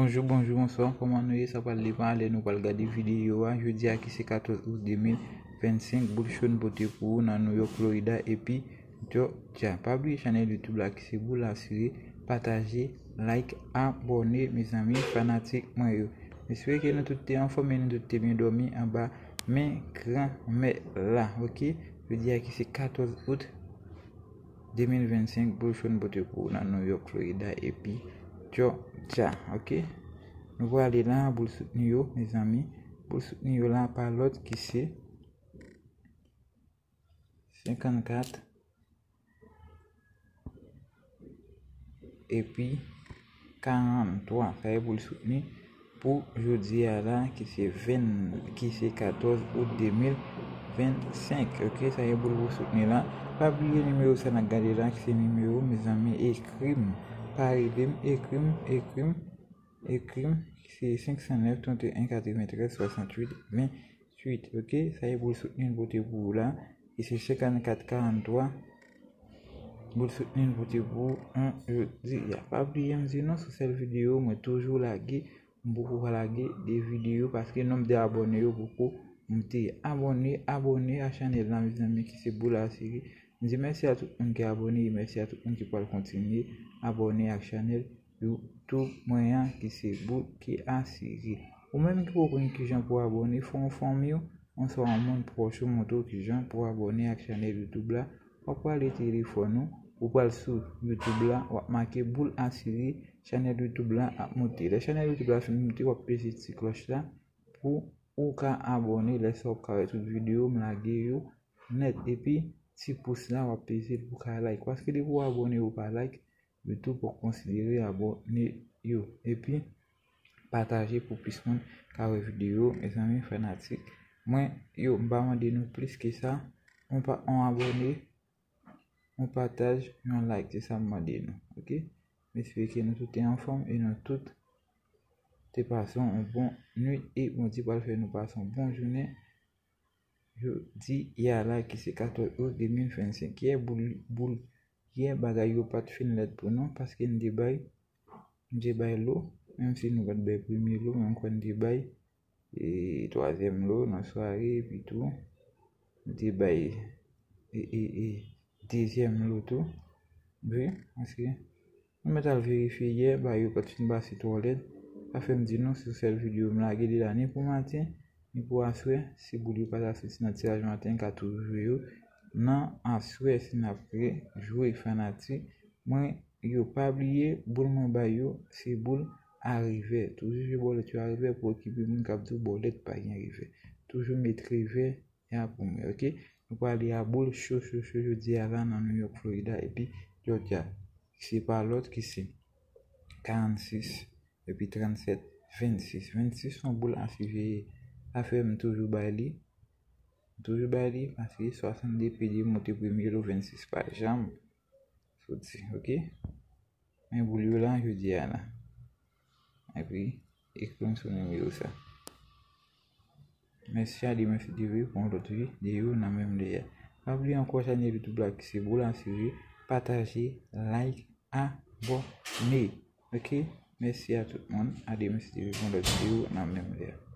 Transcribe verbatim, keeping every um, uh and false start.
Bonjou, bonjou, bonswa, kòman nou ye? Sa pral depann lè nou pral gade videyo a. Jodi a ki se katòz out de mil vennsenk, boul cho n pote pou ou nan New York, Florida, epi Georgia. Pa bliye chanèl YouTube la ki se Boul Asire, pataje, like, abòne, mezanmi, fanatik mwen yo. M espere ke nou tout te anfòm e nou tout te byen dòmi anba men Granmèt la, oke? Jodi a ki se katòz out de mil vennsenk, boul cho n pote pou ou nan New York, Florida, epi Georgia, oke? Nou prale la, boul soutni yo, mezanmi. Boul soutni yo la, pa lòt ki se senkannkat, epi karanntwa. Sa e boul soutni pou jodi a la, ki se ven, ki se katòz out de mil vennsenk. Oke, sa e boul pou soutni la. Pa bliye nimewo sa n ap gade la, ki se nimewo, mezanmi, ekri m. Pa rele m, ekri m, ekri m, ekri m. Se senk san nèf, trannteyen, katreventrèz, swasanntuit, venntuit. Oke, sa e boul soutni n pote pou ou la, ki se senkannkat, karanntwa. Boul soutni n pote pou ou jodi a. Pa bliye m di nou, sou sèl videyo, mwen toujou lage, m poko pa lage de videyo, paske nonb de abòne yo poko monte. Abòne, abòne a chanèl la, mezanmi, ki se Boul Asire. M di mèsi a tout moun ki abòne, e mèsi a tout moun ki pral kontinye abòne ak chanèl YouTube mwen an, ki se Boul Asire. Ou menm ki poko konn kijan pou abòne, fè yon fanmi w, oswa yon moun pwòch ou montre w kijan pou abòne ak chanèl YouTube la. W ap prale telefòn ou, ou pral sou YouTube la, w ap make Boul Asire, chanèl YouTube la ap monte. Lè chanèl YouTube la fin monte, w ap peze ti klòch la pou ou ka abòne. Lè sa, w ap ka wè tout videyo m lage yo nèt. Epi, ti pous la, w ap peze l pou w ka like. Paske depi w abòne, ou pa like, YouTube poko konsidere abòne yo. Epi, pataje pou plis moun ka wè videyo, mezanmi, fanatik mwen yo. M pa mande nou plis ke sa. On pa, on abòne, on pataj, yon like, se sa m mande nou, oke? M espere ke nou tout te anfòm e nou tout te pase yon bon nwit e Bondye pral fè nou pase yon bon jounen. Jodi a la ki se katòz out de mil vennsenk, yè boul, boul, yè bagay yo pa t fin lèd pou nou, paske n te bay, n te bay lo, menm si nou pa t bay premye lo, men m kwè n te bay e twazyèm lo nan sware, epi tou, n te bay e, e, e dezyèm lo tou. Wi, paske nou mèt al verifye yè, bagay yo pa t fin pase twò lèd. Sa fè m di nou, se sèl videyo m lage de la, ni pou maten, ni pou aswè. Si boul yo pa ta soti nan tiraj maten, n ka toujou jwe yo nan aswè si n ap rejwe fanatik mwen yo. Pa bliye, boul mwen bay yo, se boul a revè. Toujou jwe bòlèt yo a revè pou okipe moun k ap di w bòlèt pa gen revè. Toujou met revè a pou mwen, oke? Nou prale a boul cho, cho, cho jodi a la nan New York, Florida, epi Georgia. Se pa lòt ki se karannsis, epi trannsèt, vennsis. Vennsis se yon boul a siveye. Sa fè m toujou bay li. M toujou bay li, paske swasannde pede monte premye lo, vennsis pa janm soti, oke? Men boul yo la, jodi a la. Epi, ekri m sou nimewo sa. Mèsi a Demen si Dye vle pou yon lòt videyo nan menm lè a. Pa bliye ankò chanèl YouTube la ki se Boul Asire, pataje, like, abòne. Oke? Mèsi a tout moun. A Demen si Dye vle pou yon lòt videyo nan menm lè a.